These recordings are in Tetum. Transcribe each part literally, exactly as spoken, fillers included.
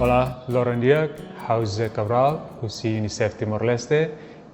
Olá, loron di'ak, ha'u José Cabral, husi UNICEF Timor-Leste,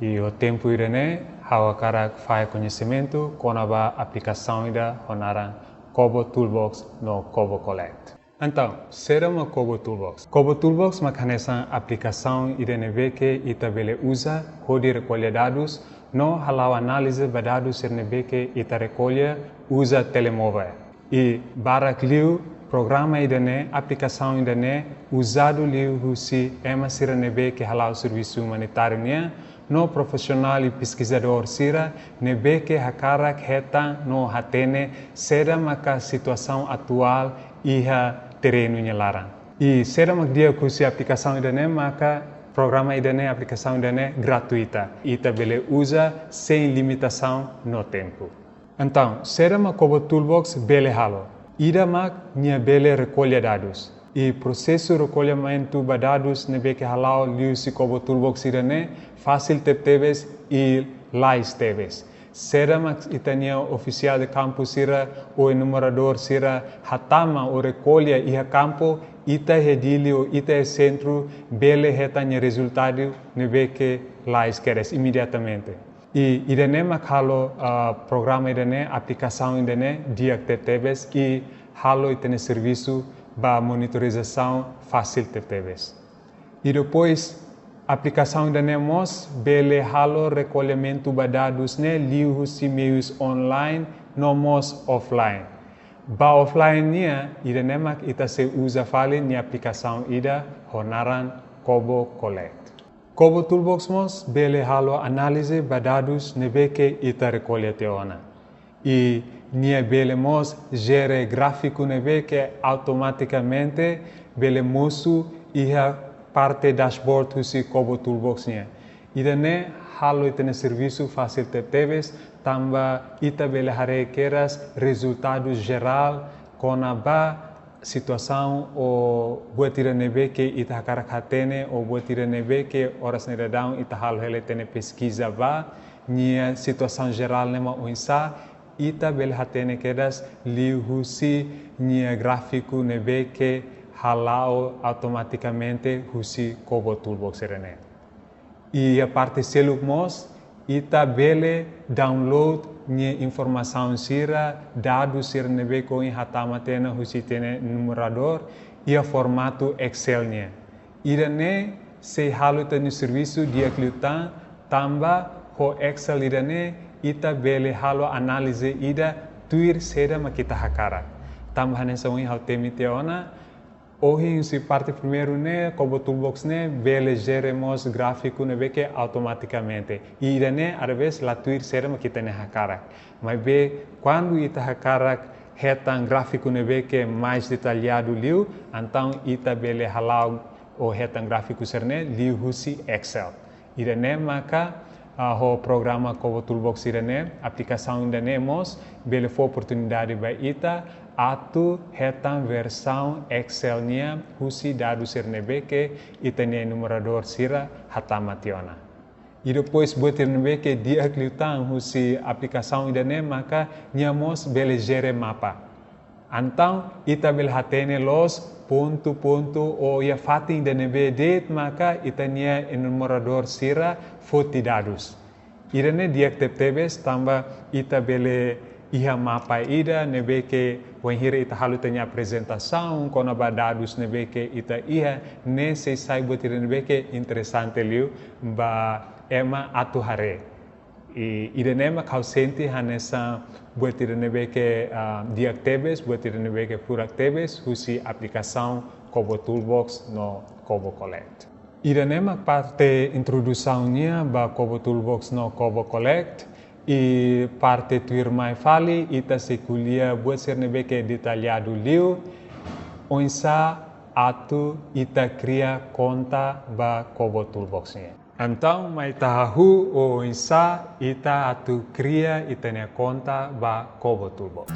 i ho tempu ida-ne'e, ha'u hakarak fahe koñesimentu kona-ba aplikasaun ida ho naran Kobo Toolbox no Kobo Collect. Entaun, saida mak Kobo Toolbox? Kobo Toolbox mak hanesan aplikasaun ida ne'ebé ke ita bele uza hodi rekolla dadus no hala'o análize ba dadus sira ne'ebé ke ita rekolla uza telemovel. I barak liu programa ida-ne'e, aplikasaun ida-ne'e uzadu liu husi ema sira ne'ebé ke hala'o servisu umanitáriu nian, no profisionál i peskizadór sira ne'ebé ke hakarak hetan no hatene saida maka situasaun atuál iha terrenu nia laran. I saida mak di'ak husi aplikasaun ida-ne'e maka programa ida-ne'e, aplikasaun ida-ne'e gratuita. Ita bele uza sein limitasaun no tempu. Entaun, saida mak Kobo Toolbox bele halo? Ida mak nia bele rekolla dadus. I prosesu rekollamentu ba dadus ne'ebé ke hala'o liuhusi Kobo Toolbox ida-ne'e fasil tebetebes i lais tebes. Saida mak ita-nia ofisiál de kampu sira ou enumeradór sira hatama ou rekolla iha kampu, ita iha Dili ou ita iha sentru bele hetan nia rezultadu ne'ebé ke lais kedas imediatamente. I ida-ne'e mak halo, ah, programa ida-ne'e, aplikasaun ida-ne'e di'ak tebetebes i halo ita-nia servisu ba monitorizasaun fasil tebetebes. I depois, aplikasaun ida-ne'e mós bele halo rekollamentu ba dadus ne'e liuhusi meius online no mós offline. Ba offline nian, ida-ne'e mak ita sei uza fali nia aplikasaun ida ho naran Kobo Collect. Kobo Toolbox mós bele halo análize ba dadus ne'ebé ke ita rekolla tiha ona. I nia bele mós jere gráfiku ne'ebé ke automatikamente bele mosu iha parte dashboard husi Kobo Toolbox nian. Ida-ne'e halo ita-nia servisu fasil tebetebes, tanba ita bele haree kedas rezultadu jerál kona-ba situasaun ou buat ida ne'ebé ke ita hakarak hatene ou buat ida ne'ebé ke oras ne'e daudaun ita halo hela ita-nia peskiza ba nia situasaun jerál ne'e mak oinsá, ita bele hatene kedas liuhusi nia gráfiku ne'ebé ke hala'o automatikamente husi Kobo Toolbox ida-ne'e. I iha parte seluk mós, ita bele download nia informasaun sira, dadus sira ne'ebé ke ohin hatama tiha ona husi ita-nia enumeradór, iha formatu Excel nian. Ida-ne'e sei halo ita-nia servisu di'ak liután, tanba ho Excel ida-ne'e ita bele halo análize ida tuir saida mak ita hakarak. Tanba hanesan ohin ha'u temi tiha ona, ohin husi parte primeiru ne'e, Kobo Toolbox ne'e bele jere mós gráfiku ne'ebé ke automatikamente. I ida-ne'e, às vezes, la tuir saida mak ita-nia hakarak. Maibé, kuandu ita hakarak hetan gráfiku ne'ebé ke mais detalladu liu, entaun ita bele hala'o ou hetan gráfiku sira-ne'e liuhusi Excel. Ida-ne'e maka, ah, ho programa Kobo Toolbox ida-ne'e, aplikasaun ida-ne'e mós bele fó oportunidade ba ita atu hetan versaun Excel nian husi dadus sira ne'ebé ke ita-nia enumeradór sira hatama tiha ona. I depois buat ida ne'ebé ke di'ak liután husi aplikasaun ida-ne'e maka nia mós bele jere mapa. Entaun, ita bele hatene loos pontu-pontu ou iha fatin ida ne'ebé de'it maka ita-nia enumeradór sira foti dadus. Ida-ne'e di'ak tebetebes tanba ita bele iha mapa ida ne'ebé ke wainhira ita halo ita-nia aprezentasaun kona-ba dadus ne'ebé ke ita iha, ne'e sei sai buat ida ne'ebé ke interesante liu ba ema atu haree. I ida-ne'e mak ha'u sente hanesan buat ida ne'ebé ke, ah, di'ak tebes, buat ida ne'ebé ke furak tebes husi aplikasaun Kobo Toolbox no Kobo Collect. Ida-ne'e mak parte introdusaun nian ba Kobo Toolbox no Kobo Collect. I parte tuirmai fali ita sei ko'alia buat sira ne'ebé ke detalladu liu, oinsá atu ita kria konta ba Kobo Toolbox nian. Entaun, mai ita hahú oinsá ita atu kria ita-nia konta ba Kobo Toolbox.